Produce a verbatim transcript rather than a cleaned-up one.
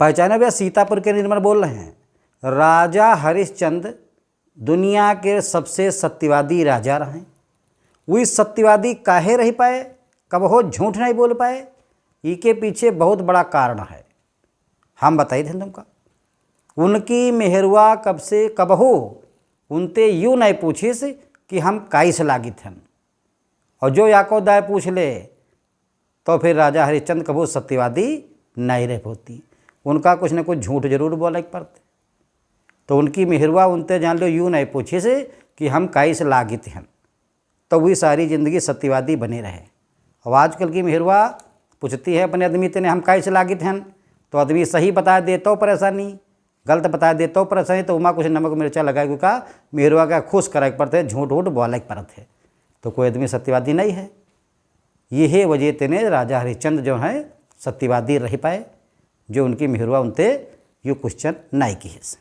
पहचाने भैया, सीतापुर के निर्मल बोल रहे हैं। राजा हरिश्चंद्र दुनिया के सबसे सत्यवादी राजा रहे। वही सत्यवादी काहे रह पाए, कबहो झूठ नहीं बोल पाए, इके पीछे बहुत बड़ा कारण है। हम बताई थे तुमका। उनकी मेहरुआ कब से कबहो उनते यू नहीं पूछिस कि हम काई से लागित हन। और जो याको दाय पूछ ले, तो फिर राजा हरिश्चंद्र कबो सत्यवादी नहीं रह पोती। उनका कुछ न कुछ झूठ जरूर बोले के पड़ते। तो उनकी मेहरुआ उनते जान लो यू नहीं पूछिस कि हम काई से लागित हन। तो वही सारी जिंदगी सत्यवादी बने रहे। अब आजकल की मेहरुआ पूछती है अपने आदमी तेने हम काई से लागित हन, तो आदमी सही बता दे तो परेशानी, गलत बता दे तो परेशानी, तो उमा कुछ नमक मिर्चा लगाए का मेहरुआ का खुश करे के पड़ते, झूठ वूठ बोले के पड़त है। तो कोई आदमी सत्यवादी नहीं है। यही वजह तेने राजा हरिश्चंद्र जो है सत्यवादी रह पाए, जो उनकी मेहरुआ उनते यू क्वेश्चन नहीं किहिस।